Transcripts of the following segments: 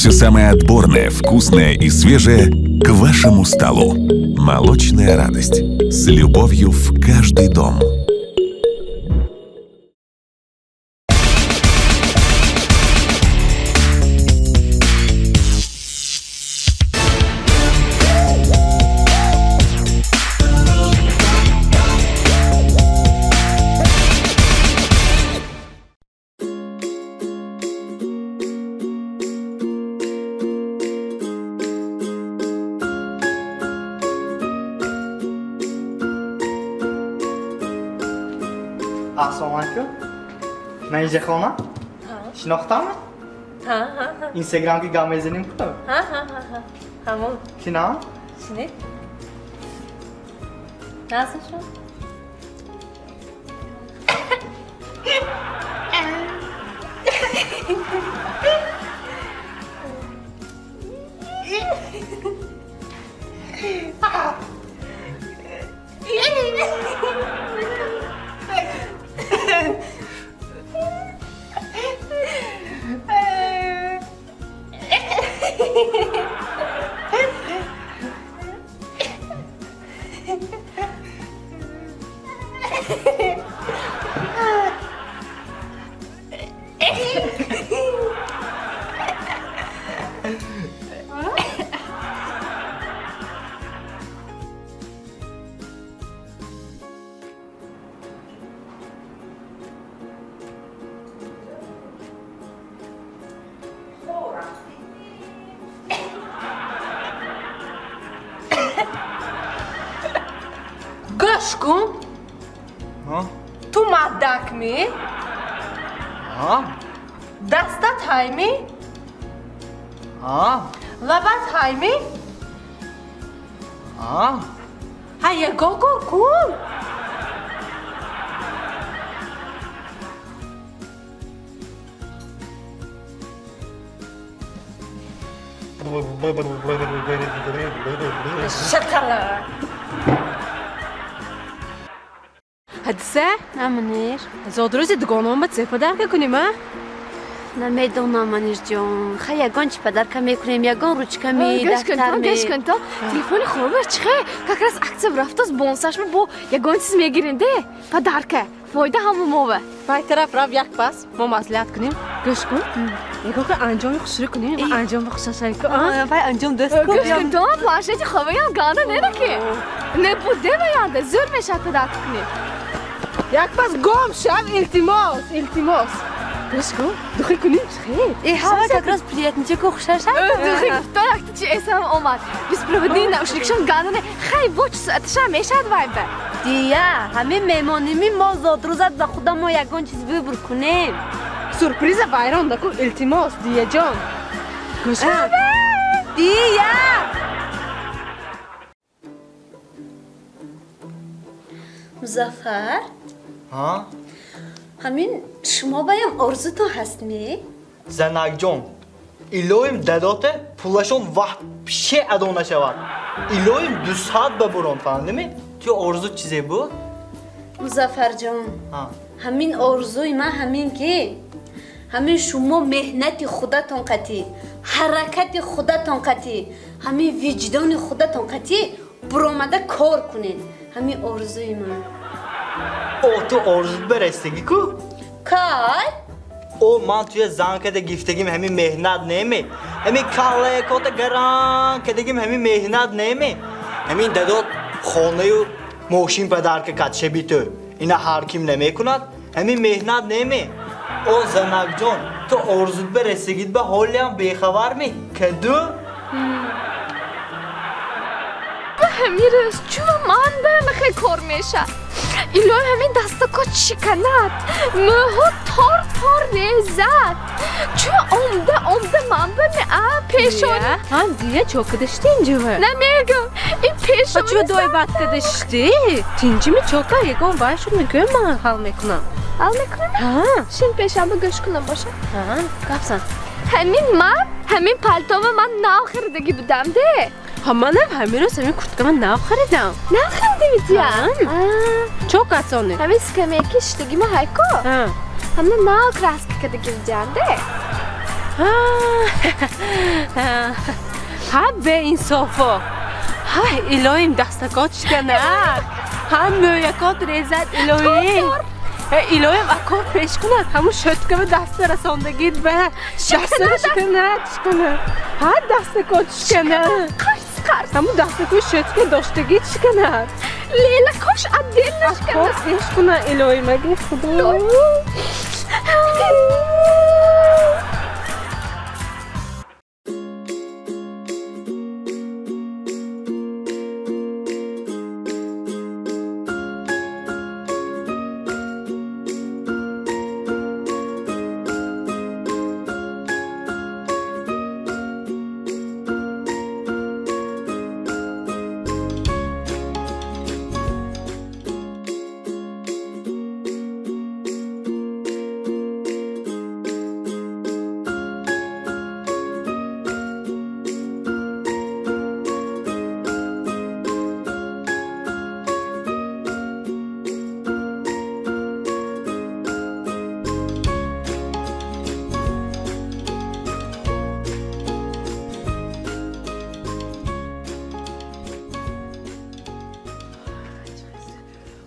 Все самое отборное, вкусное и свежее к вашему столу. Молочная радость. С любовью в каждый дом. Assalomu alaykum. Manija xonam? Шинохтамми? Ҳа, ҳа, ҳа. Instagramga gap mezanim-ku. Ҳа, ҳа, ҳа, ҳа. Ҳамон. Шинам? Шинед. Назм шуд? Гӯш кун. Ту мардакмӣ? Дастат ҳаймӣ? Лабат ҳаймӣ? Ҳа, ягон кор кун. Шатала. Ҳадиса? На, Манир. Зодрӯзи дугонаомад зе подарка кунем, а? Намедонам, Манирҷон. Хай, ягон чӣ подарка мекунем, ягон ручками, дафтарми. Гӯш кун то. Телефони хобар чихе? Как раз акция рафтост, бонусашма бо ягон чиз мегирем, де? Подарка. Фоида ҳаму мова. Вай тараф рав як пас, мо маслиҳат кунем. Гӯш кун. Ягон ка анҷоми хушрӯ кунем, анҷоми хушашай ку, а? Вай анҷом дӯст ку. Гӯш кун то, планшети хобаям ганда нераки. Не буде ваянда, зӯр мешавад подарка кунем. Як пас гом шав, илтимос, илтимос. Гӯш кун, духи кунем чихе? Э, ҳама как раз приятничаку хушашай. Духи гуфто якта чи эсам омад. Беспроводные наушникшон ганда не. Хай, бо чӣ соаташа мешавад вай ба. Дия, ҳамин меҳмоними мо зодрӯзат ба худа мо ягон чиз выбор кунем. Сюрприза вайрон даку, илтимос, Дияҷон. Гӯш кун. Дия! Музаффар? Ҳа? Ҳамин шумо баям орзутон ҳаст, ме? Занакҷон, илоим дадоте пулашон ваҳше адо нашавад. Илоим 200 ба бурон, фаҳмидӣ? Ту орзу чизе буд? Музаффарҷон, ҳамин орзуи ман ҳамин ки ҳамин шумо меҳнати худатон қатӣ, ҳаракати худатон қатӣ, ҳамин виҷдони худатон қатӣ буромада кор кунед. Ҳамин орзуи ман. О, ту орзут барастагӣ ку? Кай? О, ман туя зан када гифтагим ҳамин меҳнат неме. Ҳамин каллаякота гаран кадагим ҳамин меҳнат неме. Ҳамин дадот хонаю мошин подарка кад шаби ту. Ина ҳар ким намекунад, ҳамин меҳнат неме. О, занакҷон, ту орзут барастагит ба ҳолиам бехабар ме? Каду? Ҳамин рӯз чун ман ба мехе кор меша. Илоҳ ҳамин дастако шиканад, мӯҳо тор тор резад. Чун омда омда ман ба меа пешони. Ҳам дия чо кадашти инҷува? Намегӯм, ин пешони. Чӯ дой бад кадашти? Тинҷими чока ягон вай шуд мегӯям ман ҳал мекунам. Ҳал мекунам? Ҳа. Шин пешанба гӯш кунам боша? Ҳа, гапсан. Ҳамин ман, ҳамин палтома ман нав харидагӣ будам де. Ҳа, манам ҳамин рӯз ҳамин курткама нав харидам. Нав харидӣ дия? Чо касоне? Ҳамин скамейки шиштагима ҳайко? Ҳа. Ҳамна нав краска кадагӣ будиам де. Ҳа беинсофо. Ҳа илоҳим дастакот шиканад. Ҳа мӯякот резад илоҳим. Илоҳим ако пеш кунад. Ҳамун шӯткава даста расондагид ба дастара шиканад, шиканад. Ҳа дастакот шиканад. Қарс, қарс. Ҳамун дастакои шӯтка доштагид шиканад. Лелакош отдельно шиканад. Ако пеш кунад илоҳим аги худо.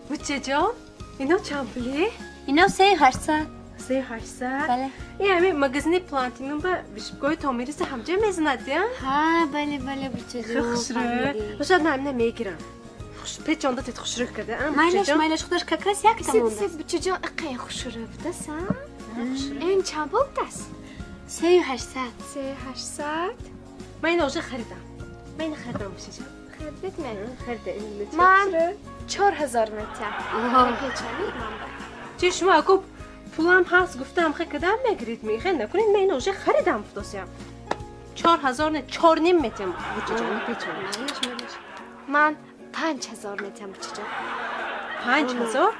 Бучаҷон, ино чанд пулӣ? Ино 3800. 3800? Бале. Ин ҳамин магазини Платинум ба вишибгоҳи Томириса ҳамҷа мезанад, я? Ҳа, бале, бале, бучаҷон. Хушрӯ. Бошад, ман ҳамина мегирам. Печонда тет хушрӯ карда, а? Майлаш, майлаш, худаш как раз як тамонда. Сед, бучаҷон, иқай хушрӯ будас, а? Ин чанд пул будас? 3800. 3800. Ман ино уже харидам. Ман ино харидам, бучаҷон. Харидед ме? Харида. Ман 4000 метиям. Печани ман ба. Чи шумо ако пулам ҳаст гуфтам хе кадам мегирид мехе накунед ман ино уже харидам фудосиям. 4000 не 4.5 метиям бучаҷон печани. Ман 5000 метиям бучаҷон. 5000?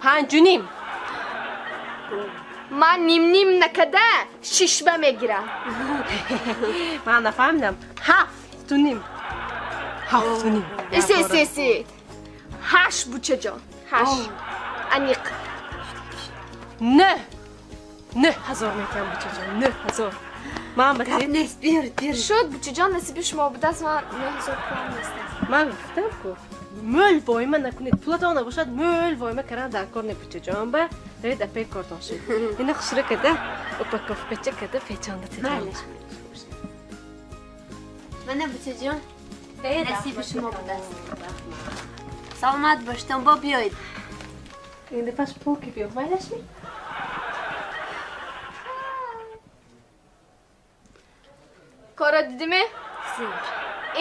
5.5. Ман ним-ним накада шишба мегирам. Ман нафаҳмидам. 7.5. 7.5. Иси, иси, иси. 8 бучаҷон. 8. Аниқ. 9. 9000 метиям бучаҷон. 9000. Ман ба Гап нест, биёред, биёред. Шуд бучаҷон, насиби шумо будааст, ман 9000 пулам нест. Ман гуфтам ку мӯл воима накунед, пулатон набошад, мӯл воима кардан дар кор не бучаҷон ба. Давид апей кортон шуд. Ина хушрӯ карда, упаковкача карда печонда тетон. Мана бучаҷон, насиби шумо будааст. Саломат боштон, бо биёед. Ин дафъаш пул ки биёд, майлаш ми? Кора дидиме?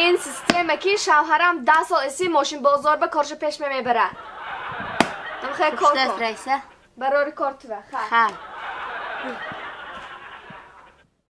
Ин система ки шавҳарам 10 сол иси мошинбозор ба коршо пеш мебарад. Намхай кор кун. Раиса. Барори кор тува. Ха.